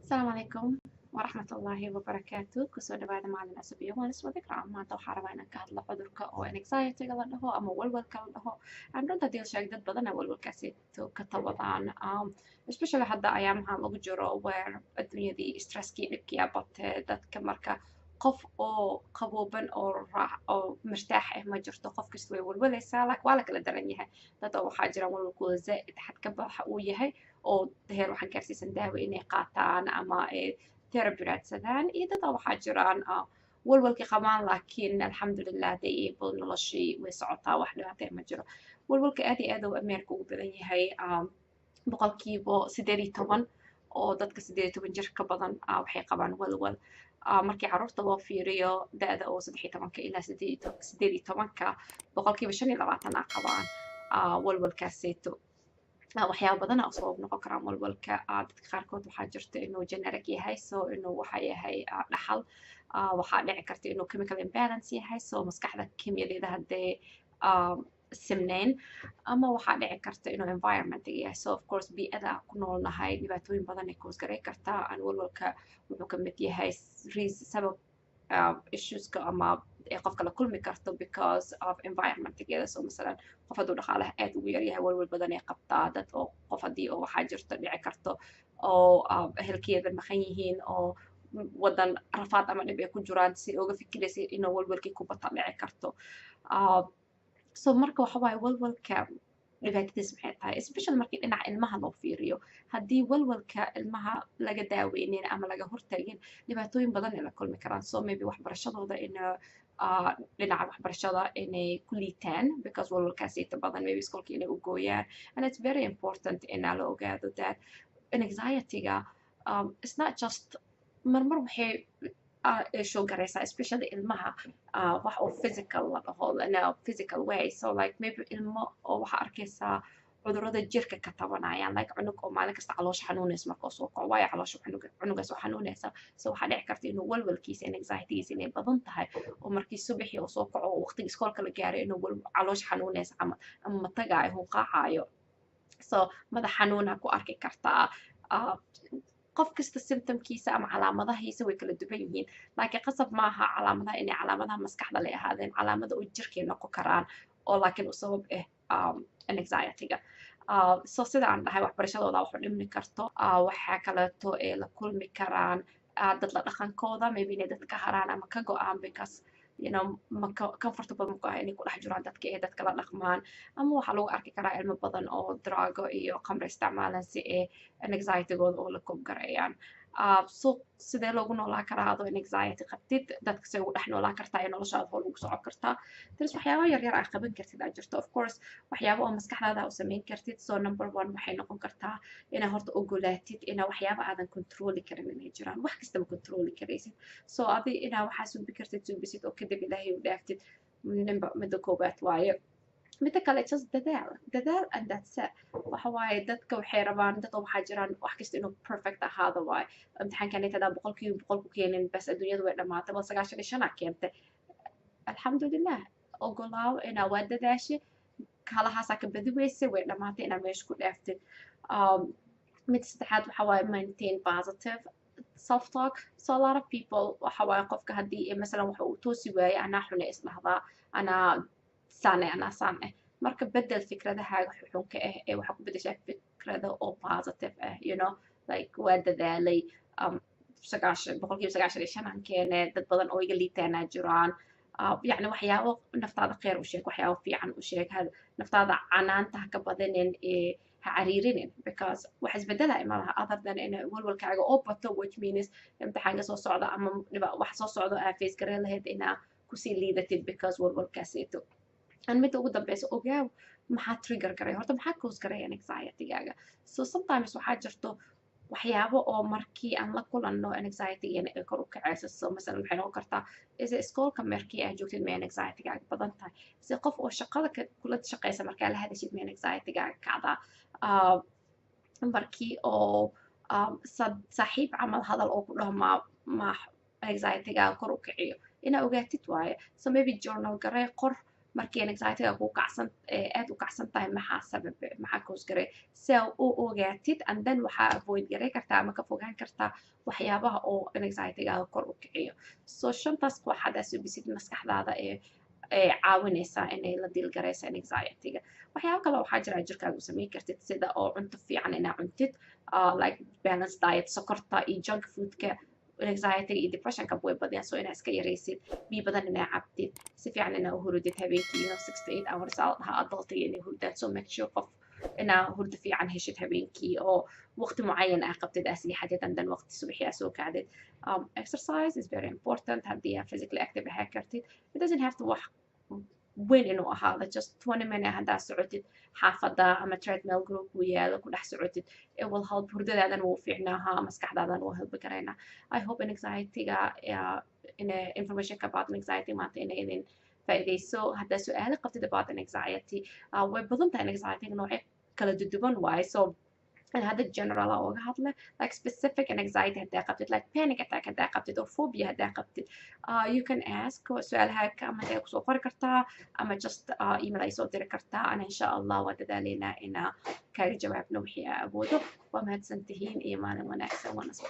Asalaamu calaykum waraxmatullaahi wabarakaatu. Kusoo dhawaada maalin cusub iyo waan iswada Ikraam. Maanta waxaa rabaa inaan ka hadlo cudurka oo anxiety-ga la dhaho ama walwalka la dhaho. Aan runta hadii la sheego, dad badan walwalkaasi ka tawadaan, especially hadda ayaamahan lagu jiro where adduunyadii stresskii dhibkii batee dadka. Marka qof oo qabooban oo raax oo martaax ah ma jirto. Qof kasta way walwalaysaa, laakiin waa la kala daran yahay. Dad oo waxaa jira walwalkooda zaa'id xad ka baxa uu yahay oo heer waxaan gaarsiisan daawo inay qaataan ama therapy raadsadaan, iyo dad oo waxaa jiraan walwalkii qabaan, laakiin alxamdulilah they able, noloshii way socotaa, wax dhibaato ma jiro. Walwalka aad iyo aad uu Ameerika ugu badan yahay. 18% oo dadka 18 jir ka badan waxay qabaan walwal. Markii carruurta loo fiiriyo, da'da oo 13-ka ilaa 18-ka, 25% aa qabaan walwalkaaseeto. Waxyaaba badan aa sabab noqon karaan walwalka. Dadka qaarkood waxaa jirta inuu genetic yahay, so inuu waxa yahay dhaxal. Waxaa dhici karta inuu chemical imbalance yahay, so maskaxda kimiyadeeda haddee simnayn, ama waxaa dhici karta inuu environment yahay. So of course bii'ada ku noolnahay dhibaatooyin badan ay cause garay kartaa. Aan walwalka wuxuu ka mid yahay sabab issueska ama ay qofka la kulmi karto because of environmentgeeda. So masalan qof hadduu dhaqaalaha aad ugu yaryahay, walwal badan ay qabtaa. Dad oo qof haddii oo waxaa jirto dhici karto oo ehelkeeda maqan yihiin oo wadan rafaad ama dhib ay ku jiraan, si uga fikiraysa inuu walwalkii ku bata dhici karto. So marka waxa waaye, walwalka dhibaatadiis maxay tahay, especially markii dhinaca ilmaha loo fiiriyo? Haddii walwalka ilmaha laga daaweynin ama laga hortagin, dhibaatooyin badan ay la kulmi karaan. So maybe waxbarashadooda in dhinaca waxbarashada inay ku liitaan because walwalkaasita badan, maybe iskoolka inay u gooyaan. And it's very important inaa la ogaado that anxiety-ga it's not just marmar waxay show garaysaa, especially ilmaha, wax oo physical la dhaho, in a physical way. So like maybe ilmo oo waxaa arkaysaa cudurrada jirka ka tabanayaan, like cunug oo maalin kasta caloosha xanuunaysa markuu soo kaco. Waayo caloosha cunugaas oo xanuunaysa? So waxaa dhici karta inuu walwalkiisa in anxietygiisa inay badan tahay oo markii subaxii uu soo kaco oo waqtigii iskoolka la gaaray inuu caloosha xanuunaysa camal ama matagaayo, hunqaacayo. So madax xanuuna ku arki kartaa. Qof kasta symptomkiisa ama calaamadahiisa way kala duwan yihiin, laakiin qasab maaha calaamadaha inay calaamadaha maskaxda lay ahaadeen, calaamada oo jirkay noqon karaan oo laakiin u sabab ah anxiety-ga. So sida aan dhahay, waxbarashadooda waxu dhimni karto. Waxaa kaleeto ay la kulmi karaan dad la dhaqankooda, maybe inay dad ka haraan ama ka go'aan because ma comfortable maku ah inay ku dhex jiraan dadka ee dadka la dhaqmaan. Ama waxaa lagu arki karaa ilmo badan oo draago iyo khamri isticmaalan si ay anxiety-gooda oo la cope gareeyaan. So sidee loogu noolaan karaa adoo anxiety qabtid? Dadka see ugu dhex noolaan kartaa ee noloshaada hool ugu socon kartaa? There's waxyaabo yar yar aa qaban kartid aa jirto, of course, waxyaabo oo maskaxdaada u samayn kartid. So number one waxay noqon kartaa inaa horta ogolaatid inaa waxyaabo aadan controli karin inay jiraan. Wax kastaba controli karaysid, so adi inaa waxaa suubi kartid suubisid oo kadib Ilaahay u dhaaftid. Nimba midda koowaad waaye. Midda kale, just dadaal, dadaal and that's it. Waxa waaye, dadka waxay rabaan, dad oo waxaa jiraan wax kasta inuu perfect ahaado waaye. Imtixaankan intadaa 100% ku keenin, bas adduunyadu way dhamaatay. Bal 95 aa keentay, alxamdulilah. Ogolaaw inaa waa dadaashay, kalahaasaa ka badi weysay, way dhamaatay, inaa meesha ku dhaaftid. Mid saddexaad waxa waaye maintain positive self talk. So a lot of people waxa waaye, qofka haddii masalan waxa uu toosi waaye, anaa xune isdhahdaa, anaa saan eh, anaa saan eh. Marka bedel fikradahaaga xunxunka ah ee waxaa ku bedeshaa fikrado oo positive ah, like waa dadaalay, 95% aan keene, dad badan oo iga liitaanaa jiraan. Yacni waxyaabo naftaada kheyr u sheeg, waxyaabo fiican u sheeg. Naftaada canaanta ha ka badanin ee ha cariirinin, because wax isbedelaya malaha other than in walwalkaaga oo bato, which means imtixaanka soo socda ama wax soo socdo aa face gareen lahayd inaa kusii liidatid because walwalkaaseeto. And midda ugu dambeysa, ogaaw maxaa trigger garay horta, maxaa cause garay anxiety-gaaga. So sometimes waxaa jirto waxyaabo oo markii aan la kulanno anxiety-geena ay kor u kacayso. So masalan waxay noqon kartaa is iskoolka markii aad joogtid may anxiety-gaaga badan tahay, se qof oo shaqada kula shaqeysa markaa la hadashid may anxiety-gaaga kacdaa, markii oo saaxiib camal hadal oo ku dhaho ma anxiety-gaaga kor u kiciyo. Inaa ogaatid waaye. So maybe journal garee, qor. Markii anxiety-ga kuu kacsan, aad u kacsan tahay, maxaa sababe, maxaa cause garay, si aa u ogaatid. And then waxaa avoid garay kartaa ama ka fogaan kartaa waxyaabaha oo anxiety-gaaga kor u kiciyo. So shantaas wax haddaa subisid, maskaxdaada ee caawinaysaa inay la deal garaysa anxiety-ga. Waxyaabo kale waxaa jira jirkaaga u samayn kartid, sida oo cunto fiican inaa cuntid, like balanced diet. Sokorta iyo junk foodka anxiety iyo depressionka way badiyaan, so inaa iska yaraysid. Biyo badan inaa cabtid, si fiican inaa u hurudid habeenkii, 6 to 8 hours aa la dhahaa adultiga inay hurdaan. So make sure qof inaa hurdo fiican heshid habeenkii, oo waqti mucayan aa qabtid aa seexatid, and then waqti subaxii aa soo kacdid. Exercise is very important haddii aa physically active ahaa kartid. It doesn't have to wax weyn inuu ahaado, just 20 minute haddaa socotid xaafadda ama treadmill group uu yaalo ku dhex socotid, it will help. Hurdadaadan wuu fiicnaahaa, maskaxdaadan wuu help garaynaa. I hope anxiety-ga ina information about anxiety maanta inay idin faa'iidayso. Haddaa su-aalo qabtid about anxiety, way badan tahay anxiety, noocyo kala duduwan waaye, so and hadda general aa uga hadla. Like specific anxiety haddaa qabtid, like panic attack haddaa qabtid or phobia haddaa qabtid, you can ask su-aalaha ama hadee kusoo qori kartaa ama just email ay soo diri kartaa. Ana insha Allah waa dadaaleynaa inaa kaaga jawaabno wixii aa awoodo. Waa mahadsan tihiin iyo maalin wanaagsan. Waana soo